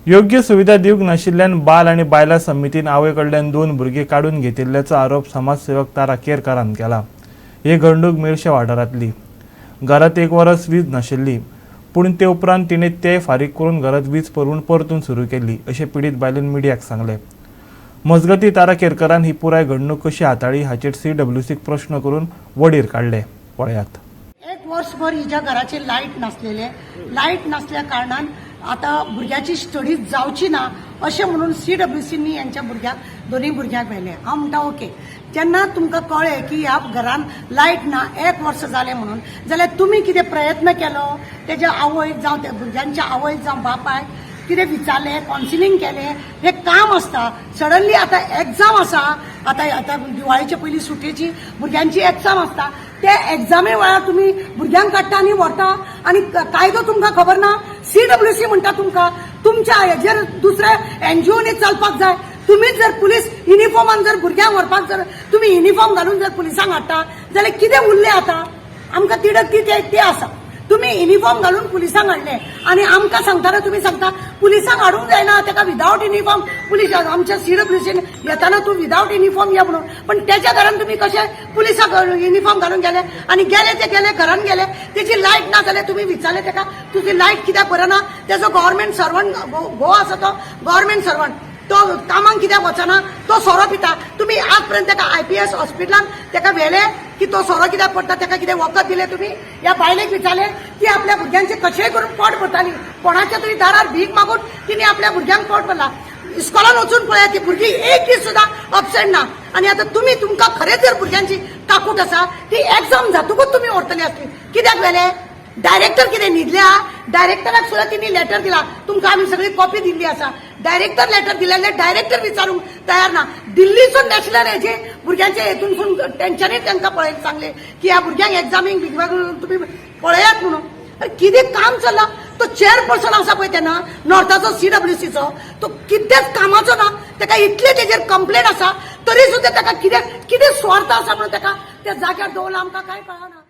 योग्य सुविधा दिवंक नाशिल्ल्यान बाल आनी बायलां समितीन आवय कडल्यान दोन भुरगीं काडून घेतिल्ल्याचो आरोप समाजसेवक तारा केरकारान केला. ही घडणूक मेरशे वाठारांतली. घरांत एक वरस वीज नाशिल्ली, पूण ते उपरांत तिणें ते फारीक करून घरांत वीज पुरवण परतून सुरू केली, अशें पिडीत बायलेन मिडियाक सांगलें. मजगतीं, तारा केरकरान ही पुराय घडणूक कशी हाताळ्ळी हाचेर सीडब्ल्यूसीक प्रश्न करून वडीर काडले. पळयात. एक वर्सभर हिच्या घराची लायट नासलेले. लायट नासल्या कारणान आतां भुरग्याची स्टडी जावची ना अशें म्हणून सीडब्ल्यूसींनी यांच्या भुरग्याक, दोनूय भुरग्यांक व्हेले. हांव म्हणटा, ओके, जेन्ना तुमकां कळ्ळें की ह्या घरान लायट ना एक वर्स जालें म्हणून, जाल्यार तुमी कितें प्रयत्न केलो? तेज्या आवयक जावं त्या भुरग्यांच्या आवयक जावं बापायक कितें विचारलें, कावन्सिलींग केलें? हें काम आसता. सडनली आतां एग्जाम आसा. आतां आतां दिवाळेच्या पयलीं सुटयेची भुरग्यांची एग्जाम आसता. ते एग्जामे वेळार तुमी भुरग्यांक काडटा आनी व्हरता आनी कायदो तुमकां खबर ना. सीडब्ल्यूसी म्हणटा तुमकां, तुमच्या हेजेर दुसऱ्या एनजीओनी चलपाक जाय. तुमीच जर पुलीस युनिफॉर्मान जर भुरग्यांक व्हरपाक जर तुमी युनिफॉर्म घालून जर पुलिसांक हाडटा जाल्यार कितें उरलें आतां? आमकां तिडक ती ते आसा. तुम्ही युनिफॉर्म घालून पुलिसांक हाडले आनी आमकां सांगतना तुमी सांगता पुलिसांक हाडूंक जायना ताका विदावट युनिफॉर्म. पुलीस आमच्या सीडब्ल्यूसीन येताना तूं विदावट युनिफॉर्म या म्हणून, पण त्याच्या घरान तुमी कशे पुलिसांक युनिफॉर्म घालून गेले? आनी गेले ते गेले, घरान गेले, तेजी लायट ना जाल्यार तुमी विचारले ताका, तुजी लायट कित्याक बरं ना? तेजो गव्हर्मेंट सर्वंट घोव आसा, तो गव्हर्मेंट सर्वंट, तो कामाक कित्याक वचना? तो सोरो पिता. तुमी आजपर्यंत ताका आयपीएस हॉस्पिटलान ताका व्हेले की तो सोरो कित्याक पडटा, ताका कितें वखद दिलें तुमी? ह्या बायलेक विचारले, ती आपल्या भुरग्यांचे कशेंय करून पोट भरताली. कोणाच्या तरी दारार भीक मागून तिने आपल्या भुरग्यांक पोट भरला. इस्कॉलान वचून पळया, ती भुरगीं एक दीस सुद्दां अबसेंट ना. आनी आतां तुमी, तुमकां खरेंच जर भुरग्यांची काकूट आसा, ती एग्जाम जातकूच तुमी व्हरतली आसली. कित्याक व्हेले? डायरेक्टर कितें न्हिदल्या? डायरेक्टराक सुद्दां तिने लेटर दिला. तुमकां आमी सगळी कॉपी दिल्ली आसा. डायरेक्टर लेटर दिलेले, डायरेक्टर विचारूंक तयार ना. दिल्लीसून नॅशनल हेजे भुरग्यांचे हेतूनसून तेंच्यांनी तांकां पळय सांगले की ह्या भुरग्यांक एग्जामीक बिगवाक तुमी पळयात म्हणून. अरे, कितें काम चल्लां? तो चेअरपर्सन आसा पळय तेन्ना नॉर्थाचो, सीडब्ल्यूसीचो, तो कितेंच कामाचो ना. ताका इतले तेजेर कंप्लेन आसा, तरी सुद्दां ताका कितें कितें स्वार्थ आसा म्हणून ताका त्या जाग्यार दवरला, आमकां कांय कळना.